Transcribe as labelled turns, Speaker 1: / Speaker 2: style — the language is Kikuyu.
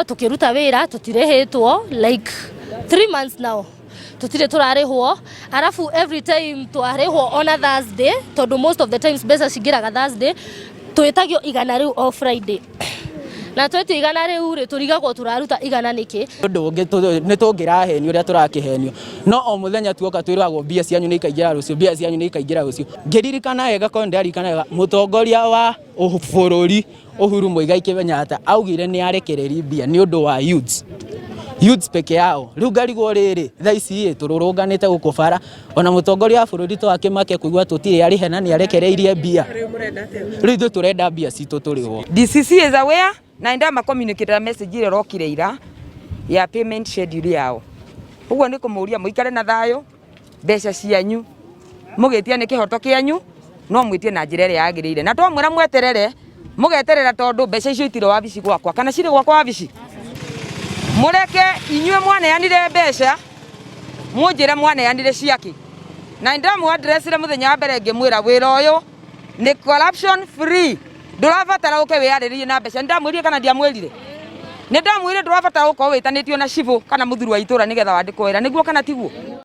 Speaker 1: Tukiruta wira tutirihitwo like 3 months now, tutire turarihwo. Arafu every time twarihwo ona Thursday, tondu most of the times mbeca cingiraga Thursday, twitagio 100 riu o Friday, na twetio 100 riu ri turigagwo turaruta 100 niki.
Speaker 2: Ũndũ ũngĩ nĩ tũngĩrahenio ũrĩa tũrakĩhenio, no o mũthenya tuoka twĩragwo mbia cianyu nĩ ikaingĩra rũciũ, mbia cianyu nĩ ikaingĩra rũciũ. Ngĩririkana wega, korwo nĩndaririkana wega, mũtongoria wa bũrũri Uhuru Muigai Kenyatta augire nĩ arekereria mbia nĩ ũndũ wa youths, youths peke yao. Rĩu ngarigwo rĩrĩ, thaa ici ĩ tũrũrũnganĩte gũkũ bara, ona mũtongoria wa bũrũri to akĩmake kũigua tũtirĩ arĩhe na nĩ arekereirie mbia. Rĩu ithuĩ tũrenda mbia citũ tũrĩhwo.
Speaker 3: DCC is aware na ndama communicate message ĩrĩa ĩrokire ira ya payment schedule yao. Ũguo nĩ kũmũria mũikare na thayũ, mbeca cianyu mũgĩtia nĩ kĩhoto kĩanyu, no mwĩtie na njĩra ĩrĩa yagĩrĩire, na twamwĩra mweterere mũgeterera, tondũ mbeca icio itirĩ wabici gwakwa kana cirĩ gwakwa wabici. Mũreke inyuĩ mwaneanire mbeca mũnjĩre mwaneanire ciakĩ, na ndamũ addressire mũthenya wa mbere ngĩmwĩra wĩra ũyũ nĩ corruption free, ndũrabatara ũke wĩyarĩrĩrie na mbeca. Nĩndamwĩrire kana ndiamwĩrire? Nĩ ndamwĩrire ndũrabatara gũkorwo wĩtanĩtio na cibũ kana mũthuri wa itũra nĩgetha wandĩkwo wĩra, nĩguo kana tiguo?